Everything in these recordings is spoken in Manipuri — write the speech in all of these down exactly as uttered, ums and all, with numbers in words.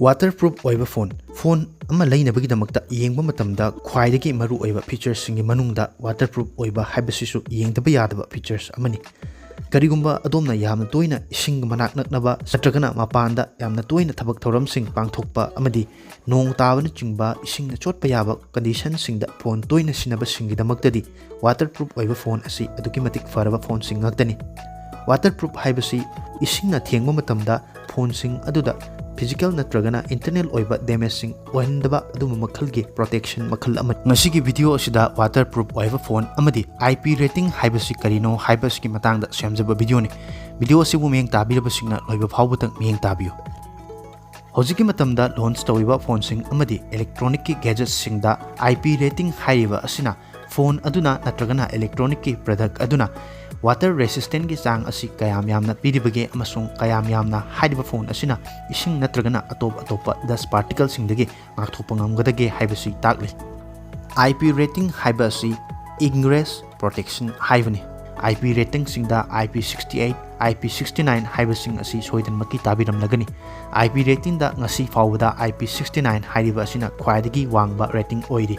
Waterproof ꯑꯣꯏꯕ ꯐꯣꯟ꯫ ꯐꯣꯟ ꯑꯃ ꯂꯩꯅꯕꯒꯤꯗꯃꯛꯇ ꯌꯦꯡꯕ ꯃꯇꯝꯗ ꯈ꯭ꯋꯥꯏꯗꯒꯤ ꯃꯔꯨꯑꯣꯏꯕ featuresꯁꯤꯡꯒꯤ ꯃꯅꯨꯡꯗ waterproof ꯑꯣꯏꯕ ꯍꯥꯏꯕꯁꯤꯁꯨ ꯌꯦꯡꯗꯕ ꯌꯥꯗꯕ features ꯑꯃꯅꯤ꯫ ꯀꯔꯤꯒꯨꯝꯕ ꯑꯗꯣꯝꯅ ꯌꯥꯝꯅ ꯇꯣꯏꯅ ꯏꯁꯤꯡꯒ ꯃꯅꯥꯛ ꯅꯛꯅꯕ ꯅꯠꯇ꯭ꯔꯒꯅ ꯃꯄꯥꯟꯗ ꯌꯥꯝꯅ ꯇꯣꯏꯅ ꯊꯕꯛ ꯊꯧꯔꯝꯁꯤꯡ ꯄꯥꯡꯊꯣꯛꯄ ꯑꯃꯗꯤ ꯅꯣꯡ ꯇꯥꯕꯅꯆꯤꯡꯕ ꯏꯁꯤꯡꯅ ꯆꯣꯠꯄ ꯌꯥꯕ conditionꯁꯤꯡꯗ ꯐꯣꯟ ꯇꯣꯏꯅ ꯁꯤꯖꯤꯟꯅꯕꯁꯤꯡꯒꯤꯗꯃꯛꯇꯗꯤ waterproof ꯑꯣꯏꯕ ꯐꯣꯟ ꯑꯁꯤ ꯑꯗꯨꯛꯀꯤ ꯃꯇꯤꯛ ꯐꯔꯕ ꯐꯣꯟꯁꯤꯡ ꯉꯥꯛꯇꯅꯤ꯫ Waterproof ꯍꯥꯏꯕꯁꯤ ꯏꯁꯤꯡꯅ ꯊꯦꯡꯕ ꯃꯇꯝꯗ ꯐꯣꯟꯁꯤꯡ ꯑꯗꯨꯗ physical ꯅꯠꯇ꯭ꯔꯒꯅ internal ꯑꯣꯏꯕ damageꯁꯤꯡ ꯑꯣꯏꯍꯟꯗꯕ ꯑꯗꯨꯝꯕ ꯃꯈꯜꯒꯤ protection ꯃꯈꯜ ꯑꯃꯅꯤ꯫ ꯉꯁꯤꯒꯤ video ꯑꯁꯤꯗ waterproof ꯑꯣꯏꯕ ꯐꯣꯟ ꯑꯃꯗꯤ I P rating ꯍꯥꯏꯕꯁꯤ ꯀꯔꯤꯅꯣ ꯍꯥꯏꯕꯁꯤꯒꯤ ꯃꯇꯥꯡꯗ ꯁꯦꯝꯖꯕ videoꯅꯤ꯫ Video ꯑꯁꯤꯕꯨ ꯃꯤꯠꯌꯦꯡ ꯇꯥꯕꯤꯔꯕꯁꯤꯡꯅ ꯂꯣꯏꯕ ꯐꯥꯎꯕꯗꯪ ꯃꯤꯠꯌꯦꯡ ꯇꯥꯕꯤꯌꯨ꯫ ꯍꯧꯖꯤꯛꯀꯤ ꯃꯇꯝꯗ launch ꯇꯧꯔꯤꯕ ꯐꯣꯟꯁꯤꯡ ꯑꯃꯗꯤ electronicꯀꯤ gadgetsꯁꯤꯡꯗ I P rating ꯍꯥꯏꯔꯤꯕ ꯑꯁꯤꯅ ꯐꯣꯟ ꯑꯗꯨꯅ ꯅꯠꯇ꯭ꯔꯒꯅ electronicꯀꯤ product ꯑꯗꯨꯅ water resistantꯀꯤ ꯆꯥꯡ ꯑꯁꯤ ꯀꯌꯥꯝ ꯌꯥꯝꯅ ꯄꯤꯔꯤꯕꯒꯦ ꯑꯃꯁꯨꯡ ꯀꯌꯥꯝ ꯌꯥꯝꯅ ꯍꯥꯏꯔꯤꯕ ꯐꯣꯟ ꯑꯁꯤꯅ ꯏꯁꯤꯡ ꯅꯠꯇ꯭ꯔꯒꯅ ꯑꯇꯣꯞ ꯑꯇꯣꯞꯄ dust particleꯁꯤꯡꯗꯒꯤ ꯉꯥꯛꯊꯣꯛꯄ ꯉꯝꯒꯗꯒꯦ ꯍꯥꯏꯕꯁꯤ ꯇꯥꯛꯂꯤ꯫ I P rating ꯍꯥꯏꯕ ꯑꯁꯤ ingress protection ꯍꯥꯏꯕꯅꯤ꯫ I P ratingꯁꯤꯡꯗ I P sixty eight, I P sixty nine ꯍꯥꯏꯕꯁꯤꯡ ꯑꯁꯤ ꯁꯣꯏꯗꯅꯃꯛꯀꯤ ꯇꯥꯕꯤꯔꯝꯂꯒꯅꯤ꯫ I P ratingꯗ ꯉꯁꯤ ꯐꯥꯎꯕꯗ I P sixty nine ꯍꯥꯏꯔꯤꯕ ꯑꯁꯤꯅ ꯈ꯭ꯋꯥꯏꯗꯒꯤ ꯋꯥꯡꯕ rating ꯑꯣꯏꯔꯤ꯫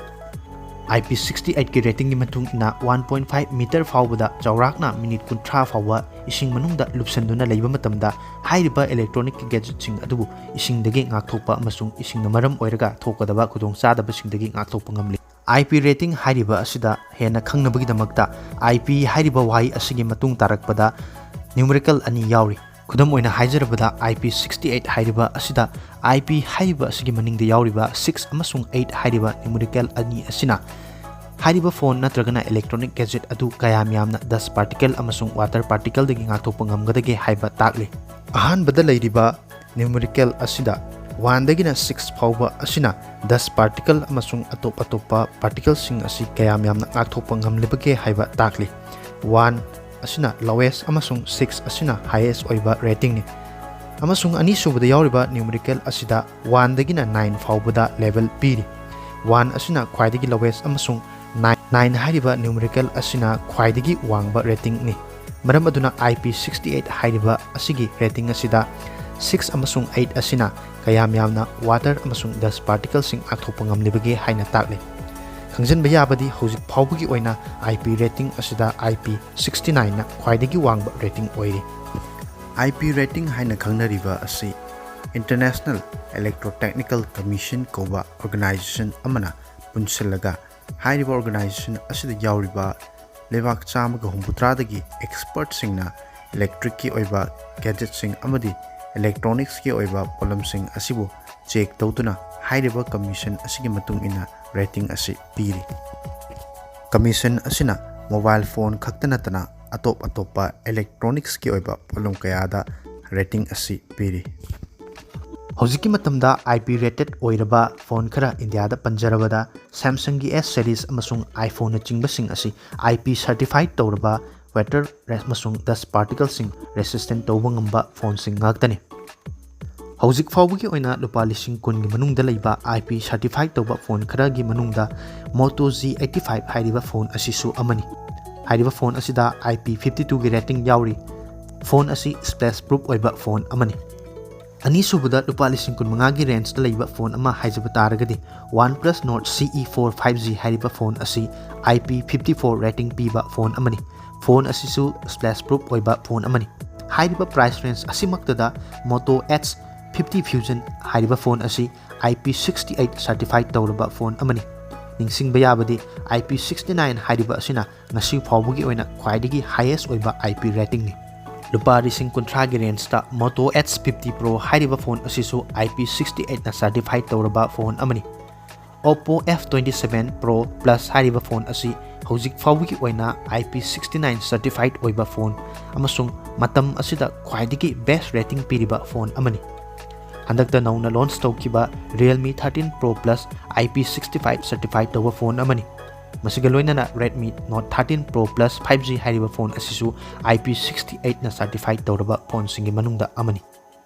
I P sixty eightꯀꯤ ratingꯒꯤ ꯃꯇꯨꯡ ꯏꯟꯅ one point five meter ꯐꯥꯎꯕꯗ ꯆꯥꯎꯔꯥꯛꯅ minute ꯀꯨꯟꯊ꯭ꯔꯥ ꯐꯥꯎꯕ ꯏꯁꯤꯡ ꯃꯅꯨꯡꯗ ꯂꯨꯞꯁꯟꯗꯨꯅ ꯂꯩꯕ ꯃꯇꯝꯗ ꯍꯥꯏꯔꯤꯕ electronicꯀꯤ gadgetꯁꯤꯡ ꯑꯗꯨꯕꯨ ꯏꯁꯤꯡꯗꯒꯤ ꯉꯥꯛꯊꯣꯛꯄ ꯑꯃꯁꯨꯡ ꯏꯁꯤꯡꯅ ꯃꯔꯝ ꯑꯣꯏꯔꯒ ꯊꯣꯛꯀꯗꯕ ꯈꯨꯗꯣꯡꯆꯥꯗꯕꯁꯤꯡꯗꯒꯤ ꯉꯥꯛꯊꯣꯛꯄ ꯉꯝꯂꯤ꯫ I P rating ꯍꯥꯏꯔꯤꯕ ꯑꯁꯤꯗ ꯍꯦꯟꯅ ꯈꯪꯅꯕꯒꯤꯗꯃꯛꯇ I P ꯍꯥꯏꯔꯤꯕ ꯋꯥꯍꯩ ꯑꯁꯤꯒꯤ ꯃꯇꯨꯡ ꯇꯥꯔꯛꯄꯗ numerical ꯑꯅꯤ ꯌꯥꯎꯔꯤ꯫ ꯈꯨꯗꯝ ꯑꯣꯏꯅ ꯍꯥꯏꯖꯔꯕꯗ, I P sixty eight ꯍꯥꯏꯔꯤꯕ ꯑꯁꯤꯗ I P ꯍꯥꯏꯔꯤꯕ ꯑꯁꯤꯒꯤ ꯃꯅꯤꯡꯗ ꯌꯥꯎꯔꯤꯕ six ꯑꯃꯁꯨꯡ eight ꯍꯥꯏꯔꯤꯕ numerical ꯑꯅꯤ ꯑꯁꯤꯅ ꯍꯥꯏꯔꯤꯕ ꯐꯣꯟ ꯅꯠꯇ꯭ꯔꯒꯅ electronic gadget ꯑꯗꯨ ꯀꯌꯥꯝ ꯌꯥꯝꯅ dust particle ꯑꯃꯁꯨꯡ water particleꯗꯒꯤ ꯉꯥꯛꯊꯣꯛꯄ ꯉꯝꯒꯗꯒꯦ ꯍꯥꯏꯕ ꯇꯥꯛꯂꯤ꯫ ꯑꯍꯥꯟꯕꯗ ꯂꯩꯔꯤꯕ numerical ꯑꯁꯤꯗ oneꯗꯒꯤꯅ six ꯐꯥꯎꯕ ꯑꯁꯤꯅ dust particle ꯑꯃꯁꯨꯡ ꯑꯇꯣꯞ ꯑꯇꯣꯞꯄ particleꯁꯤꯡ ꯑꯁꯤ ꯀꯌꯥꯝ ꯌꯥꯝꯅ ꯉꯥꯛꯊꯣꯛꯄ ꯉꯝꯂꯤꯕꯒꯦ ꯍꯥꯏꯕ ꯇꯥꯛꯂꯤ꯫ One ꯑꯁꯤꯅ lowest ꯑꯃꯁꯨꯡ six ꯑꯁꯤꯅ highest ꯑꯣꯏꯕ ratingꯅꯤ꯫ ꯑꯃꯁꯨꯡ ꯑꯅꯤꯁꯨꯕꯗ ꯌꯥꯎꯔꯤꯕ numerical ꯑꯁꯤꯗ oneꯗꯒꯤꯅ nine ꯐꯥꯎꯕꯗ level ꯄꯤꯔꯤ꯫ One ꯑꯁꯤꯅ ꯈ꯭ꯋꯥꯏꯗꯒꯤ lowest ꯑꯃꯁꯨꯡ nine, nine ꯍꯥꯏꯔꯤꯕ numerical ꯑꯁꯤꯅ ꯈ꯭ꯋꯥꯏꯗꯒꯤ ꯋꯥꯡꯕ ratingꯅꯤ꯫ ꯃꯔꯝ ꯑꯗꯨꯅ I P sixty eight ꯍꯥꯏꯔꯤꯕ ꯑꯁꯤꯒꯤ rating ꯑꯁꯤꯗ ꯁꯤꯛꯁ ꯑꯃꯁꯨꯡ ꯑꯩꯠ ꯑꯁꯤꯅ ꯀꯌꯥꯝ ꯌꯥꯝꯅ ꯋꯥꯇꯔ ꯑꯃꯁꯨꯡ ꯗꯁ ꯄꯥꯔꯇꯤꯀꯜꯁꯤꯡ ꯉꯥꯛꯊꯣꯛꯄ ꯉꯝꯂꯤꯕꯒꯦ ꯍꯥꯏꯅ ꯇꯥꯛꯂꯤ꯫ ꯈꯪꯖꯤꯟꯕ ꯌꯥꯕꯗꯤ, ꯍꯧꯖꯤꯛ ꯐꯥꯎꯕꯒꯤ ꯑꯣꯏꯅ I P ꯔꯦꯇꯤꯡ ꯑꯁꯤꯗ I P sixty nineꯅ ꯈ꯭ꯋꯥꯏꯗꯒꯤ ꯋꯥꯡꯕ ꯔꯦꯇꯤꯡ ꯑꯣꯏꯔꯤ꯫ I P ꯔꯦꯇꯤꯡ ꯍꯥꯏꯅ ꯈꯪꯅꯔꯤꯕ ꯑꯁꯤ International Electrotechnical Commission ꯀꯧꯕ ꯑꯣꯔꯒꯅꯥꯏꯖꯦꯁꯟ ꯑꯃꯅ ꯄꯨꯟꯁꯤꯜꯂꯒ, ꯍꯥꯏꯔꯤꯕ ꯑꯣꯔꯒꯅꯥꯏꯖꯦꯁꯟ ꯑꯁꯤꯗ ꯌꯥꯎꯔꯤꯕ ꯂꯩꯕꯥꯛ ꯆꯥꯝꯃꯒ ꯍꯨꯝꯐꯨꯇꯔꯥꯗꯒꯤ ꯑꯦꯛꯁꯄꯔꯠꯁꯤꯡꯅ ꯏꯂꯦꯛꯇ꯭ꯔꯤꯛꯀꯤ ꯑꯣꯏꯕ ꯒꯦꯖꯦꯠꯁꯤꯡ ꯑꯃꯗꯤ ꯏꯂꯦꯛꯇ꯭ꯔꯣꯅꯤꯛꯁꯀꯤ ꯑꯣꯏꯕ ꯄꯣꯠꯂꯝꯁꯤꯡ ꯑꯁꯤꯕꯨ ꯆꯦꯛ ꯇꯧꯗꯨꯅ ꯍꯥꯏꯔꯤꯕ ꯀꯃꯤꯁꯟ ꯑꯁꯤꯒꯤ ꯃꯇꯨꯡ ꯏꯟꯅ ꯔꯦꯇꯤꯡ ꯑꯁꯤ ꯄꯤꯔꯤ꯫ ꯀꯃꯤꯁꯟ ꯑꯁꯤꯅ ꯃꯣꯕꯥꯏꯜ ꯐꯣꯟ ꯈꯛꯇ ꯅꯠꯇꯅ ꯑꯇꯣꯞ ꯑꯇꯣꯞꯄ ꯏꯂꯦꯛꯇ꯭ꯔꯣꯅꯤꯛꯁꯀꯤ ꯑꯣꯏꯕ ꯄꯣꯠꯂꯝ ꯀꯌꯥꯗ ꯔꯦꯇꯤꯡ ꯑꯁꯤ ꯄꯤꯔꯤ꯫ ꯍꯧꯖꯤꯛꯀꯤ ꯃꯇꯝꯗ I P rated ꯑꯣꯏꯔꯕ ꯐꯣꯟ ꯈꯔ ꯏꯟꯗꯤꯌꯥꯗ ꯄꯟꯖꯔꯕꯗ, Samsungꯒꯤ S series ꯑꯃꯁꯨꯡ iPhoneꯅꯆꯤꯡꯕꯁꯤꯡ ꯑꯁꯤ I P certified ꯇꯧꯔꯕ, water ꯑꯃꯁꯨꯡ dust particleꯁꯤꯡ resistant ꯇꯧꯕ ꯉꯝꯕ ꯐꯣꯟꯁꯤꯡ ꯉꯥꯛꯇꯅꯤ꯫ ꯍꯧꯖꯤꯛ ꯐꯥꯎꯕꯒꯤ ꯑꯣꯏꯅ ꯂꯨꯄꯥ ꯂꯤꯁꯤꯡ ꯀꯨꯟꯒꯤ ꯃꯅꯨꯡꯗ ꯂꯩꯕ I P certified ꯇꯧꯕ ꯐꯣꯟ ꯈꯔꯒꯤ ꯃꯅꯨꯡꯗ Moto G eighty five ꯍꯥꯏꯔꯤꯕ ꯐꯣꯟ ꯑꯁꯤꯁꯨ ꯑꯃꯅꯤ꯫ ꯍꯥꯏꯔꯤꯕ ꯐꯣꯟ ꯑꯁꯤꯗ I P fifty twoꯒꯤ rating ꯌꯥꯎꯔꯤ꯫ ꯐꯣꯟ ꯑꯁꯤ splash proof ꯑꯣꯏꯕ ꯐꯣꯟ ꯑꯃꯅꯤ꯫ ꯑꯅꯤꯁꯨꯕꯗ, ꯂꯨꯄꯥ ꯂꯤꯁꯤꯡ ꯀꯨꯟꯃꯉꯥꯒꯤ rangeꯇ ꯂꯩꯕ ꯐꯣꯟ ꯑꯃ ꯍꯥꯏꯖꯕ ꯇꯥꯔꯒꯗꯤ, OnePlus Nord C E four five G ꯍꯥꯏꯔꯤꯕ ꯐꯣꯟ ꯑꯁꯤ I P fifty four rating ꯄꯤꯕ ꯐꯣꯟ ꯑꯃꯅꯤ꯫ ꯐꯣꯟ ꯑꯁꯤꯁꯨ splash proof ꯑꯣꯏꯕ ꯐꯣꯟ ꯑꯃꯅꯤ꯫ ꯍꯥꯏꯔꯤꯕ price range ꯑꯁꯤꯃꯛꯇꯗ Moto H fifty Fusion ꯍꯥꯏꯔꯤꯕ ꯐꯣꯟ ꯑꯁꯤ I P sixty eight certified ꯇꯧꯔꯕ ꯐꯣꯟ ꯑꯃꯅꯤ꯫ ꯅꯤꯡꯁꯤꯡꯕ ꯌꯥꯕꯗꯤ, I P sixty nine ꯍꯥꯏꯔꯤꯕ ꯑꯁꯤꯅ ꯉꯁꯤ ꯐꯥꯎꯕꯒꯤ ꯑꯣꯏꯅ ꯈ꯭ꯋꯥꯏꯗꯒꯤ highest ꯑꯣꯏꯕ I P ratingꯅꯤ꯫ ꯂꯨꯄꯥ ꯂꯤꯁꯤꯡ ꯀꯨꯟꯊ꯭ꯔꯥꯒꯤ rangeꯇ Moto H fifty Pro ꯍꯥꯏꯔꯤꯕ ꯐꯣꯟ ꯑꯁꯤꯁꯨ I P sixty eightꯅ certified ꯇꯧꯔꯕ ꯐꯣꯟ ꯑꯃꯅꯤ꯫ Oppo F twenty seven Pro Plus ꯍꯥꯏꯔꯤꯕ ꯐꯣꯟ ꯑꯁꯤ ꯍꯧꯖꯤꯛ ꯐꯥꯎꯕꯒꯤ ꯑꯣꯏꯅ I P sixty nine certified ꯑꯣꯏꯕ ꯐꯣꯟ ꯑꯃꯁꯨꯡ ꯃꯇꯝ ꯑꯁꯤꯗ ꯈ꯭ꯋꯥꯏꯗꯒꯤ best rating ꯄꯤꯔꯤꯕ ꯐꯣꯟ ꯑꯃꯅꯤ꯫ ꯍꯟꯗꯛꯇ ꯅꯧꯅ launch ꯇꯧꯈꯤꯕ Realme thirteen Pro Plus I P sixty five certified ꯇꯧꯕ ꯐꯣꯟ ꯑꯃꯅꯤ꯫ ꯃꯁꯤꯒ ꯂꯣꯏꯅꯅ Redmi Note thirteen Pro Plus five G ꯍꯥꯏꯔꯤꯕ ꯐꯣꯟ ꯑꯁꯤꯁꯨ I P sixty eightꯅ certified ꯇꯧꯔꯕ ꯐꯣꯟꯁꯤꯡꯒꯤ ꯃꯅꯨꯡꯗ ꯑꯃꯅꯤ꯫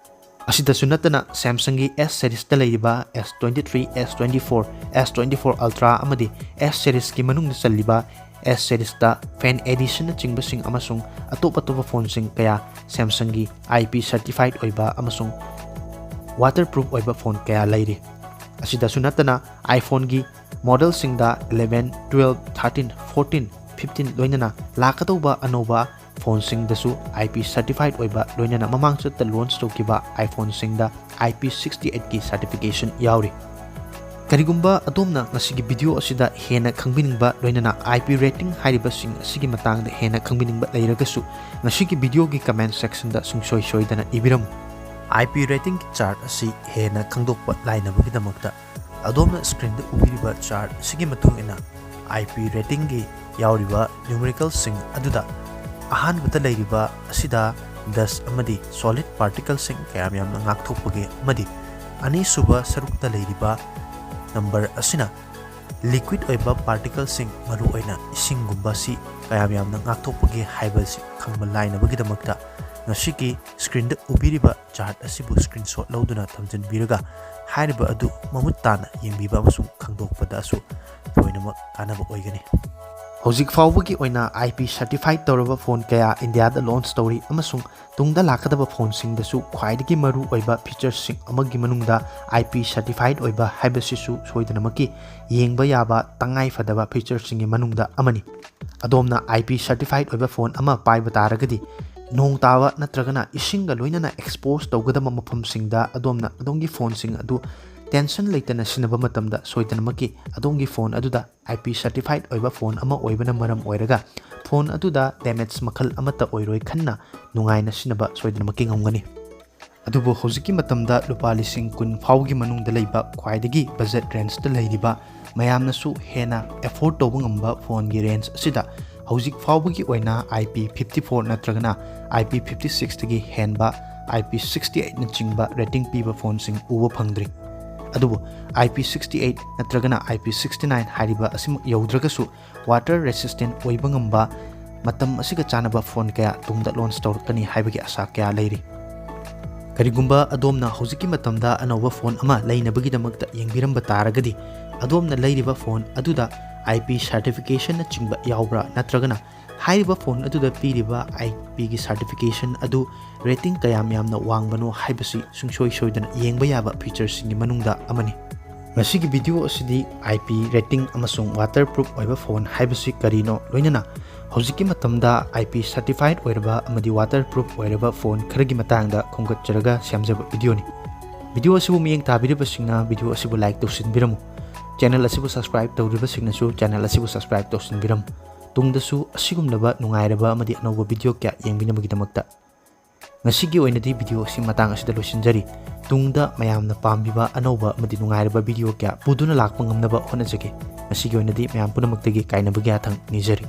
ꯑꯁꯤꯗꯁꯨ ꯅꯠꯇꯅ Samsungꯒꯤ S seriesꯇ ꯂꯩꯔꯤꯕ S twenty three, S twenty four, S twenty four Ultra ꯑꯃꯗꯤ S seriesꯀꯤ ꯃꯅꯨꯡꯗ ꯆꯜꯂꯤꯕ S seriesꯇ Fan Editionꯅꯆꯤꯡꯕꯁꯤꯡ ꯑꯃꯁꯨꯡ ꯑꯇꯣꯞ ꯑꯇꯣꯞꯄ phoneꯁꯤꯡ ꯀꯌꯥ Samsungꯒꯤ I P certified ꯑꯣꯏꯕ ꯑꯃꯁꯨꯡ waterproof ꯑꯣꯏꯕ phone ꯀꯌꯥ ꯂꯩꯔꯤ꯫ ꯑꯁꯤꯗꯁꯨ ꯅꯠꯇꯅ iPhoneꯒꯤ modelꯁꯤꯡꯗ eleven, twelve, thirteen, fourteen, fifteen ꯂꯣꯏꯅꯅ ꯂꯥꯛꯀꯗꯧꯕ ꯑꯅꯧꯕ phoneꯁꯤꯡꯗꯁꯨ I P certified ꯑꯣꯏꯕ, ꯂꯣꯏꯅꯅ ꯃꯃꯥꯡ ꯆꯠꯇ launch ꯇꯧꯈꯤꯕ iPhoneꯁꯤꯡꯗ I P sixty eightꯀꯤ certification ꯌꯥꯎꯔꯤ꯫ ꯀꯔꯤꯒꯨꯝꯕ ꯑꯗꯣꯝꯅ ꯉꯁꯤꯒꯤ video ꯑꯁꯤꯗ ꯍꯦꯟꯅ ꯈꯪꯕꯤꯅꯤꯡꯕ, ꯂꯣꯏꯅꯅ I P rating ꯍꯥꯏꯔꯤꯕꯁꯤꯡ ꯑꯁꯤꯒꯤ ꯃꯇꯥꯡꯗ ꯍꯦꯟꯅ ꯈꯪꯕꯤꯅꯤꯡꯕ ꯂꯩꯔꯒꯁꯨ, ꯉꯁꯤꯒꯤ videoꯒꯤ comment sectionꯗ ꯁꯨꯡꯁꯣꯏ ꯁꯣꯏꯗꯅ ꯏꯕꯤꯔꯝꯃꯨ꯫ I P ratingꯒꯤ chart ꯑꯁꯤ ꯍꯦꯟꯅ ꯈꯪꯗꯣꯛꯄ ꯂꯥꯏꯅꯕꯒꯤꯗꯃꯛꯇ, ꯑꯗꯣꯝꯅ screenꯗ ꯎꯕꯤꯔꯤꯕ chart ꯑꯁꯤꯒꯤ ꯃꯇꯨꯡ ꯏꯟꯅ, I P ratingꯒꯤ ꯌꯥꯎꯔꯤꯕ numericalꯁꯤꯡ ꯑꯗꯨꯗ ꯑꯍꯥꯟꯕꯗ ꯂꯩꯔꯤꯕ ꯑꯁꯤꯗ dust ꯑꯃꯗꯤ solid particleꯁꯤꯡ ꯀꯌꯥꯝ ꯌꯥꯝꯅ ꯉꯥꯛꯊꯣꯛꯄꯒꯦ ꯑꯃꯗꯤ ꯑꯅꯤꯁꯨꯕ ꯁꯔꯨꯛꯇ ꯂꯩꯔꯤꯕ number ꯑꯁꯤꯅ liquid ꯑꯣꯏꯕ particleꯁꯤꯡ, ꯃꯔꯨꯑꯣꯏꯅ ꯏꯁꯤꯡꯒꯨꯝꯕ ꯑꯁꯤ ꯀꯌꯥꯝ ꯌꯥꯝꯅ ꯉꯥꯛꯊꯣꯛꯄꯒꯦ ꯍꯥꯏꯕꯁꯤ ꯈꯪꯕ ꯂꯥꯏꯅꯕꯒꯤꯗꯃꯛꯇ, ꯉꯁꯤꯒꯤ screenꯗ ꯎꯕꯤꯔꯤꯕ chart ꯑꯁꯤꯕꯨ screenshot ꯂꯧꯗꯨꯅ ꯊꯝꯖꯤꯟꯕꯤꯔꯒ, ꯍꯥꯏꯔꯤꯕ ꯑꯗꯨ ꯃꯃꯨꯠ ꯇꯥꯅ ꯌꯦꯡꯕꯤꯕ ꯑꯃꯁꯨꯡ ꯈꯪꯗꯣꯛꯄꯗꯁꯨ ꯂꯣꯏꯅꯃꯛ ꯀꯥꯟꯅꯕ ꯑꯣꯏꯒꯅꯤ꯫ ꯍꯧꯖꯤꯛ ꯐꯥꯎꯕꯒꯤ ꯑꯣꯏꯅ I P certified ꯇꯧꯔꯕ phone ꯀꯌꯥ ꯏꯟꯗꯤꯌꯥꯗ launch ꯇꯧꯔꯤ, ꯑꯃꯁꯨꯡ ꯇꯨꯡꯗ ꯂꯥꯛꯀꯗꯕ phoneꯁꯤꯡꯗꯁꯨ ꯈ꯭ꯋꯥꯏꯗꯒꯤ ꯃꯔꯨ ꯑꯣꯏꯕ featuresꯁꯤꯡ ꯑꯃꯒꯤ ꯃꯅꯨꯡꯗ I P certified ꯑꯣꯏꯕ ꯍꯥꯏꯕꯁꯤꯁꯨ ꯁꯣꯏꯗꯅꯃꯛꯀꯤ ꯌꯦꯡꯕ ꯌꯥꯕ ꯇꯉꯥꯏ ꯐꯗꯕ featureꯁꯤꯡꯒꯤ ꯃꯅꯨꯡꯗ ꯑꯃꯅꯤ꯫ ꯑꯗꯣꯝꯅ I P certified ꯑꯣꯏꯕ phone ꯑꯃ ꯄꯥꯏꯕ ꯇꯥꯔꯒꯗꯤ, ꯅꯣꯡ ꯇꯥꯕ ꯅꯠꯇ꯭ꯔꯒꯅ ꯏꯁꯤꯡꯒ ꯂꯣꯏꯅꯅ expose ꯇꯧꯒꯗꯕ ꯃꯐꯝꯁꯤꯡꯗ ꯑꯗꯣꯝꯅ ꯑꯗꯣꯝꯒꯤ phoneꯁꯤꯡ ꯑꯗꯨ tension ꯂꯩꯇꯅ ꯁꯤꯖꯤꯟꯅꯕ ꯃꯇꯝꯗ ꯁꯣꯏꯗꯅꯃꯛꯀꯤ ꯑꯗꯣꯝꯒꯤ phone ꯑꯗꯨꯗ I P certified ꯑꯣꯏꯕ phone ꯑꯃ ꯑꯣꯏꯕꯅ ꯃꯔꯝ ꯑꯣꯏꯔꯒ phone ꯑꯗꯨꯗ damage ꯃꯈꯜ ꯑꯃꯠꯇ ꯑꯣꯏꯔꯣꯏ ꯈꯟꯅ ꯅꯨꯡꯉꯥꯏꯅ ꯁꯤꯖꯤꯟꯅꯕ ꯁꯣꯏꯗꯅꯃꯛꯀꯤ ꯉꯝꯒꯅꯤ꯫ ꯑꯗꯨꯕꯨ ꯍꯧꯖꯤꯛꯀꯤ ꯃꯇꯝꯗ ꯂꯨꯄꯥ ꯂꯤꯁꯤꯡ ꯀꯨꯟ ꯐꯥꯎꯒꯤ ꯃꯅꯨꯡꯗ ꯂꯩꯕ ꯈ꯭ꯋꯥꯏꯗꯒꯤ budget rangeꯇ ꯂꯩꯔꯤꯕ, ꯃꯌꯥꯝꯅꯁꯨ ꯍꯦꯟꯅ afford ꯇꯧꯕ ꯉꯝꯕ phoneꯒꯤ range ꯑꯁꯤꯗ ꯍꯧꯖꯤꯛ ꯐꯥꯎꯕꯒꯤ ꯑꯣꯏꯅ I P fifty four ꯅꯠꯇ꯭ꯔꯒꯅ I P fifty sixꯇꯒꯤ ꯍꯦꯟꯕ I P sixty eightꯅꯆꯤꯡꯕ rating ꯄꯤꯕ phoneꯁꯤꯡ ꯎꯕ ꯐꯪꯗ꯭ꯔꯤ꯫ ꯑꯗꯨꯕꯨ I P sixty eight ꯅꯠꯇ꯭ꯔꯒꯅ I P sixty nine ꯍꯥꯏꯔꯤꯕ ꯑꯁꯤꯃꯛ ꯌꯧꯗ꯭ꯔꯒꯁꯨ, water resistant ꯑꯣꯏꯕ ꯉꯝꯕ, ꯃꯇꯝ ꯑꯁꯤꯒ ꯆꯥꯟꯅꯕ phone ꯀꯌꯥ ꯇꯨꯡꯗ launch ꯇꯧꯔꯛꯀꯅꯤ ꯍꯥꯏꯕꯒꯤ ꯑꯥꯁꯥ ꯀꯌꯥ ꯂꯩꯔꯤ꯫ ꯀꯔꯤꯒꯨꯝꯕ ꯑꯗꯣꯝꯅ ꯍꯧꯖꯤꯛꯀꯤ ꯃꯇꯝꯗ ꯑꯅꯧꯕ ꯐꯣꯟ ꯑꯃ ꯂꯩꯅꯕꯒꯤꯗꯃꯛꯇ ꯌꯦꯡꯕꯤꯔꯝꯕ ꯇꯥꯔꯒꯗꯤ, ꯑꯗꯣꯝꯅ ꯂꯩꯔꯤꯕ ꯐꯣꯟ ꯑꯗꯨꯗ I P certification ꯅꯆꯤꯡꯕ ꯌꯥꯎꯕ꯭ꯔꯥ, ꯅꯠꯇ꯭ꯔꯒꯅ ꯍꯥꯏꯔꯤꯕ ꯐꯣꯟ ꯑꯗꯨꯗ ꯄꯤꯔꯤꯕ I P ꯒꯤ certification ꯑꯗꯨ rating ꯀꯌꯥꯝ ꯌꯥꯝꯅ ꯋꯥꯡꯕꯅꯣ ꯍꯥꯏꯕꯁꯤ ꯁꯨꯡꯁꯣꯏ ꯁꯣꯏꯗꯅ ꯌꯦꯡꯕ ꯌꯥꯕ feature ꯁꯤꯡꯒꯤ ꯃꯅꯨꯡꯗ ꯑꯃꯅꯤ꯫ ꯉꯁꯤꯒꯤ video ꯑꯁꯤꯗꯤ I P rating ꯑꯃꯁꯨꯡ waterproof ꯑꯣꯏꯕ ꯐꯣꯟ ꯍꯥꯏꯕꯁꯤ ꯀꯔꯤꯅꯣ, ꯂꯣꯏꯅꯅ ꯍꯧꯖꯤꯛꯀꯤ ꯃꯇꯝꯗ I P certified ꯑꯣꯏꯔꯕ ꯑꯃꯗꯤ waterproof ꯑꯣꯏꯔꯕ ꯐꯣꯟ ꯈꯔꯒꯤ ꯃꯇꯥꯡꯗ ꯈꯣꯝꯒꯠꯆꯔꯒ ꯁꯦꯝꯖꯕ video ꯅꯤ꯫ Video ꯑꯁꯤꯕꯨ ꯃꯤꯠꯌꯦꯡ ꯇꯥꯕꯤꯔꯤꯕꯁꯤꯡꯅ video ꯑꯁꯤꯕꯨ like ꯇꯧꯁꯤꯟꯕꯤꯔꯝꯃꯨ꯫ Channel ꯑꯁꯤꯕꯨ subscribe ꯇꯧꯗ꯭ꯔꯤꯕꯁꯤꯡꯅꯁꯨ channel ꯑꯁꯤꯕꯨ subscribe ꯇꯧꯁꯤꯟꯕꯤꯔꯝꯃꯨ꯫ ꯇꯨꯡꯗꯁꯨ ꯑꯁꯤꯒꯨꯝꯂꯕ ꯅꯨꯡꯉꯥꯏꯔꯕ ꯑꯃꯗꯤ ꯑꯅꯧꯕ video ꯀꯌꯥ ꯌꯦꯡꯕꯤꯅꯕꯒꯤꯗꯃꯛꯇ꯫ ꯉꯁꯤꯒꯤ ꯑꯣꯏꯅꯗꯤ video ꯑꯁꯤ ꯃꯇꯥꯡ ꯑꯁꯤꯗ ꯂꯣꯏꯁꯤꯟꯖꯔꯤ꯫ ꯇꯨꯡꯗ ꯃꯌꯥꯝꯅ ꯄꯥꯝꯕꯤꯕ ꯑꯅꯧꯕ ꯑꯃꯗꯤ ꯅꯨꯡꯉꯥꯏꯔꯕ video ꯀꯌꯥ ꯄꯨꯗꯨꯅ ꯂꯥꯛꯄ ꯉꯝꯅꯕ ꯍꯣꯠꯅꯖꯒꯦ꯫ ꯉꯁꯤꯒꯤ ꯑꯣꯏꯅꯗꯤ ꯃꯌꯥꯝ ꯄꯨꯝꯅꯃꯛꯇꯒꯤ ꯀꯥꯏꯅꯕꯒꯤ ꯌꯥꯊꯪ ꯅꯤꯖꯔꯤ꯫